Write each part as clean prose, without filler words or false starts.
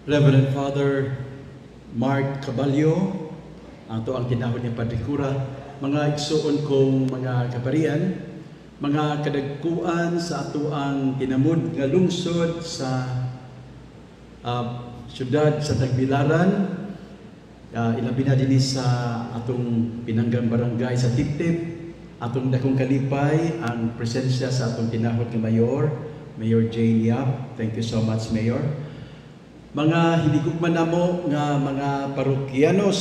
Reverend Father Mark Caballo, ang atoang tinahod nga Padre Kura, mga igsuon kong mga kaparian, mga kadagkuan sa atoang tinamod nga lungsod sa syudad sa Tagbilaran, ilabi na dinhi sa atong pinanggang barangay sa Tiptip, atong dakong kalipay ang presensya sa atong tinahod nga Mayor, Mayor Jane Yap. Thank you so much, Mayor. Mga hinigugma namo nga mga parokyanos,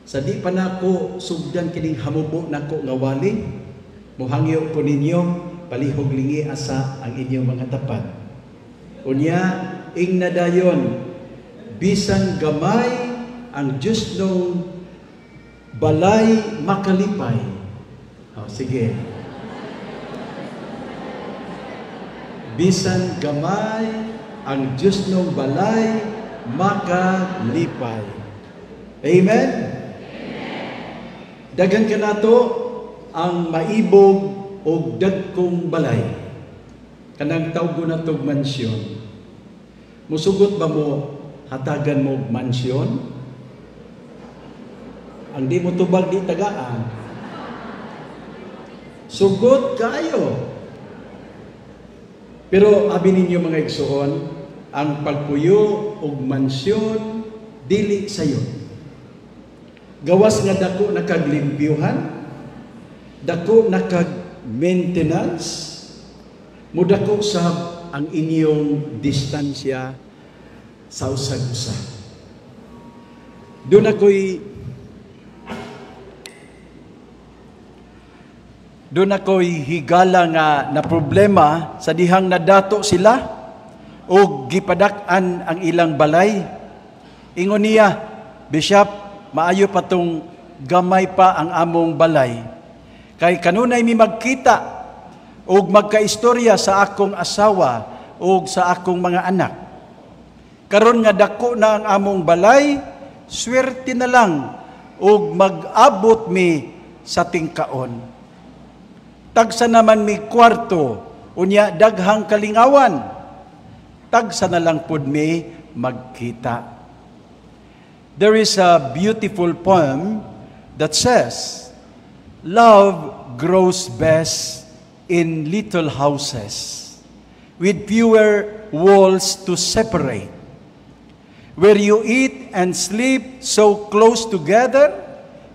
sa di pa nako sugdan kining hamubo nako nga wali, muhangyo ko ninyo, palihog lingi asa ang inyong mga tapad. Unya, ingna dayon, bisan gamay ang Diyos nung balay makalipay. Oh, sige. Bisan gamay ang Diyos nung balay makalipay. Amen? Daghan kanato ang maibog og dagkong balay. Kanang tawgo natog mansyon. Musugot ba mo hatagan mo og mansyon? Ang di mo tubag di tagaan. Sugot kaayo. Pero abi ninyo, mga igsoon, ang pagpuyo og mansyon dili sayo. Gawas nga dako na kag limpyuhan, dako na kag maintenance, mudako sab ang inyong distansya sa usag-usa. Doon ako'y higala nga na problema sa dihang nadato sila o gipadak-an ang ilang balay. Ingon niya, "Bishop, maayo pa tong gamay pa ang among balay. Kay kanunay mi magkita og magkaistorya sa akong asawa og sa akong mga anak. Karon nga dako na ang among balay, swerte na lang og mag-abot mi sa tingkaon. Tagsa naman mi kwarto, unya daghang kalingawan. Tagsa na lang pud mi magkita." There is a beautiful poem that says, "Love grows best in little houses with fewer walls to separate. Where you eat and sleep so close together,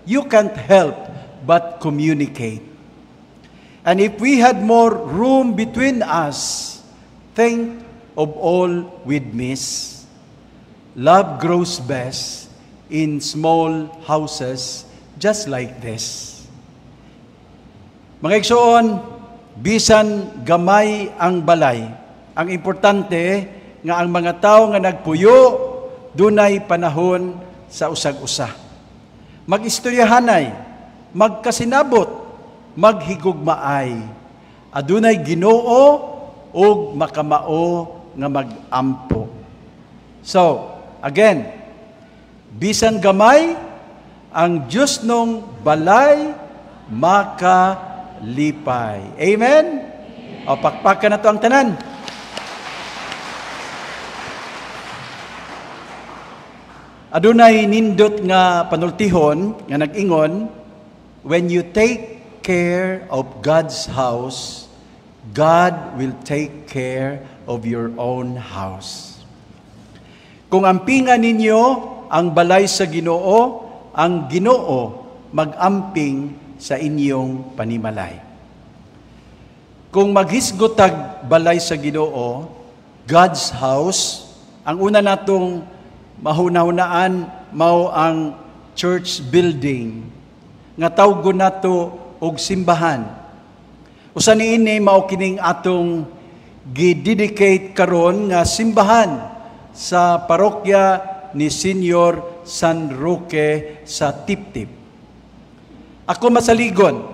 you can't help but communicate. And if we had more room between us, think of all we'd miss. Love grows best in small houses just like this." Mga igsoon, bisan gamay ang balay, ang importante nga ang mga tao nga nagpuyo, dunay panahon sa usag-usa. Mag-istoryahanay, magkasinabot, maghigugmaay. Adunay Ginoo ug makamao nga mag-ampo. So, again, bisan gamay ang Diyos nung balay makalipay. Amen? O, pakpakan na to ang tanan. Adunay nindot nga panultihon nga nag-ingon, "When you take care of God's house, God will take care of your own house." Kung ampingan ninyo ang balay sa Ginoo, ang Ginoo mag-amping sa inyong panimalay. Kung maghisgotag balay sa Ginoo, God's house, ang una natong mahuna-hunaan mao ang church building nga tawgon nato og simbahan. Usa niini mao kining atong gi-dedicate karon nga simbahan sa parokya ni Senior San Roque sa Tiptip. Ako masaligon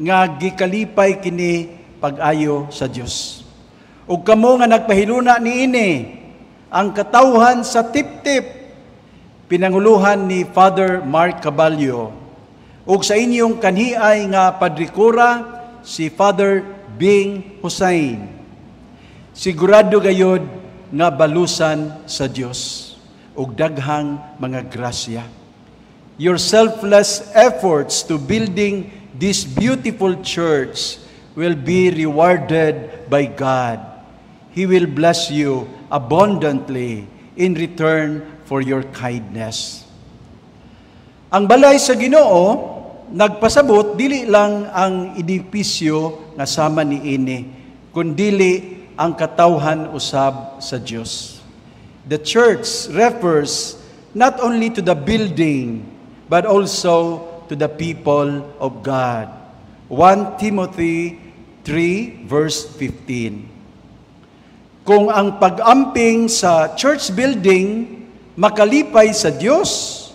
nga gikalipay kini pag-ayo sa Dios. Ug kamo nga nagpahiluna niini ang katawhan sa Tiptip, pinanguluhan ni Father Mark Caballo, ug sa inyong kanhiay nga Padre Cura, si Father Bing Hussain. Sigurado gayod nga balusan sa Dios ug daghang mga grasya. Your selfless efforts to building this beautiful church will be rewarded by God. He will bless you abundantly in return for your kindness. Ang balay sa Ginoo nagpasabot dili lang ang edipisyo nga sama niini, kundili ang katawhan usab sa Dios. The church refers not only to the building but also to the people of God. 1 Timothy 3 verse 15. Kung ang pag-amping sa church building makalipay sa Dios,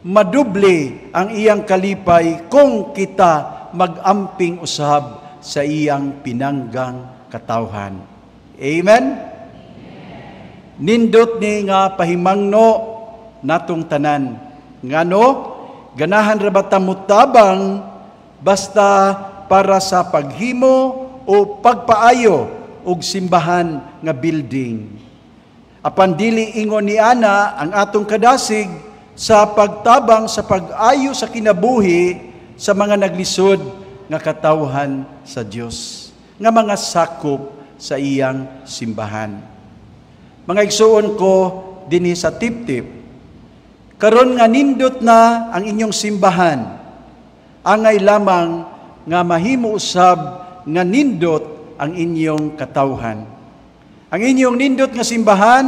madoble ang iyang kalipay kung kita mag-amping usab sa iyang pinanggang katawhan. Amen? Nindot ni nga pahimangno natong tanan. Ngano, ganahan ra ba ta mutabang basta para sa paghimo o pagpaayo og simbahan nga building? Apan dili ingon ni ana ang atong kadasig sa pagtabang sa pag-ayo sa kinabuhi sa mga naglisod nga katawhan sa Dios, nga mga sakop sa iyang simbahan. Mga igsuon ko dinhi sa Tip-Tip, karon nga nindot na ang inyong simbahan, angay lamang nga mahimo usab nga nindot ang inyong katawhan. Ang inyong nindot nga simbahan,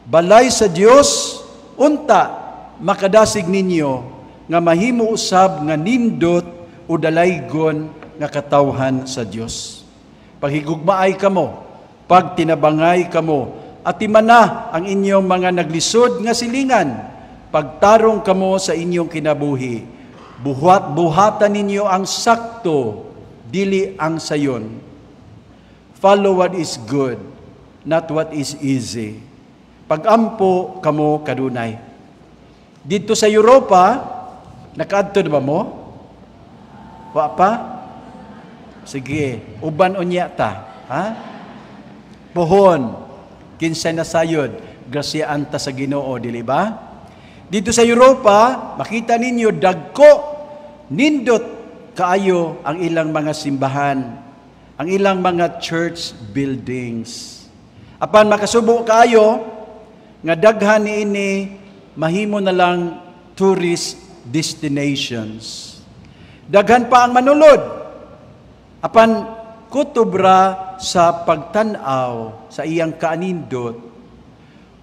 balay sa Dios, unta makadasig ninyo nga mahimo usab nga nindot o dalaygon nga katawhan sa Dios. Paghigugmaay kamo, pagtinabangay kamo, atimana ang inyong mga naglisod nga silingan, pagtarong kamo sa inyong kinabuhi, buhat buhatan ninyo ang sakto, dili ang sayon. Follow what is good, not what is easy. Pagampo kamo kadunay. Dito sa Europa, nakaadto na ba mo? Wa pa? Sige, uban unya ta. Ha? Pohon, kinsay nasayod, grasyaan ta sa Ginoo, dili ba? Dito sa Europa, makita ninyo dagko, nindot kaayo ang ilang mga simbahan, ang ilang mga church buildings. Apan makasubo kaayo nga daghan niini mahimo na lang tourist destinations. Daghan pa ang manulod. Apan kutubra sa pagtan-aw sa iyang kaanindot,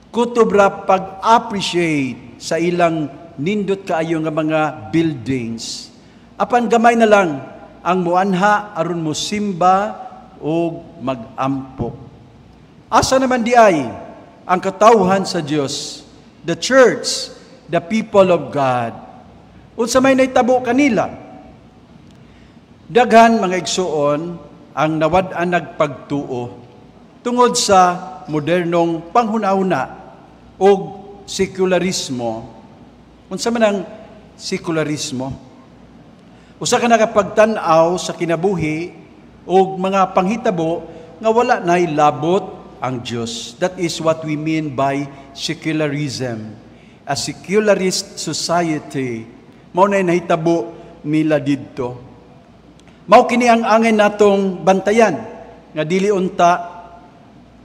kutubra pag-appreciate sa ilang nindot kaayo nga mga buildings. Apan gamay na lang ang muanha aron mo simba o magampo. Asa naman di ay ang katawhan sa Dios, the church, the people of God? Unsa may nahitabo kanila? Daghan, mga igsuon, ang nawad-an nagpagtuo tungod sa modernong panghuna-huna o sekularismo. Unsa man ang sekularismo? Usa ka nakapagtan-aw sa kinabuhi o mga panghitabo nga wala nay labot ang Dios. That is what we mean by secularism. A secularist society. Mao na nahitabo nila didto. Mao kini ang angay natong bantayan nga dili unta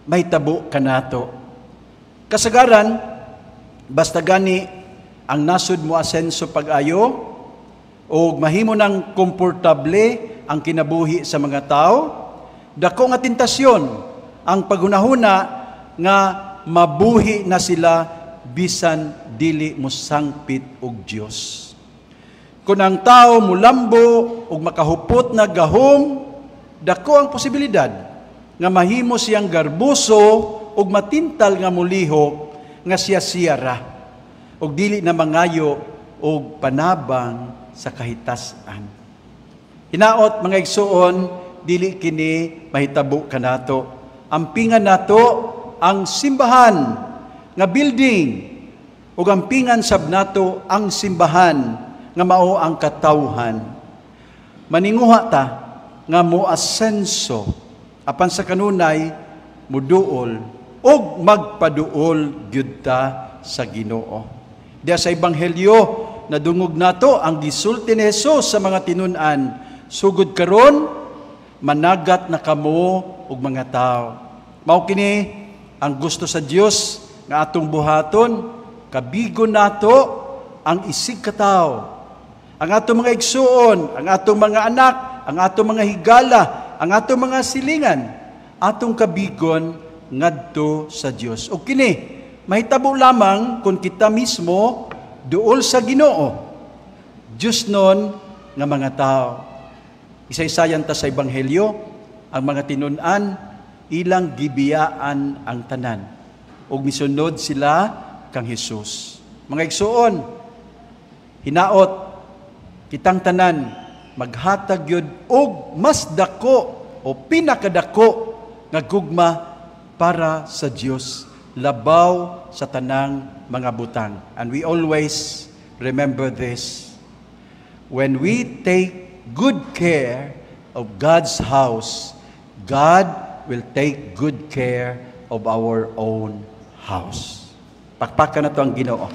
mahitabo kanato. Kasagaran, basta gani ang nasod mo asenso pag-ayo o mahimo ng komportable ang kinabuhi sa mga tao, dako nga tentasyon ang paghunahuna nga mabuhi na sila bisan dili mosangpit og Dios. Kung ang tao mulambo ug makahupot na gahom, dako ang posibilidad nga mahimo siyang garbuso ug matintal nga mulihok nga siya siyara ug dili na mangayo og panabang sa kahitasan. Hinaot, mga igsuon, dili kini mahitabo kanato. Ampingan nato ang simbahan nga building ug ampingan sab nato ang simbahan nga mao ang katawhan. Maninguha ta nga mo asenso apan sa kanunay muduol Ug magpaduol gyud ta sa Ginoo. Diya sa Ebanghelyo, nadungog nato ang gisulti ni Jesus sa mga tinun-an, "Sugod karon, managat na kamo og mga tao." Mao kini ang gusto sa Dios nga atong buhaton, kabigon nato ang isig katawo. Ang atong mga igsuon, ang atong mga anak, ang atong mga higala, ang atong mga silingan, atong kabigon ngadto sa Dios. O kini, mahitabo lamang kung kita mismo duol sa Ginoo. Diyosnon nga mga tao. Isaysayan ta sa Ebanghelyo, ang mga tinun-an, ilang gibiyaan ang tanan. Ug misunod sila kang Hesus. Mga igsuon, hinaot kitang tanan maghatag yun og mas dako o pinakadako nga gugma para sa Dios labaw sa tanang mga butang. And we always remember this. When we take good care of God's house, God will take good care of our own house. Pakpakan nato ang Ginoo.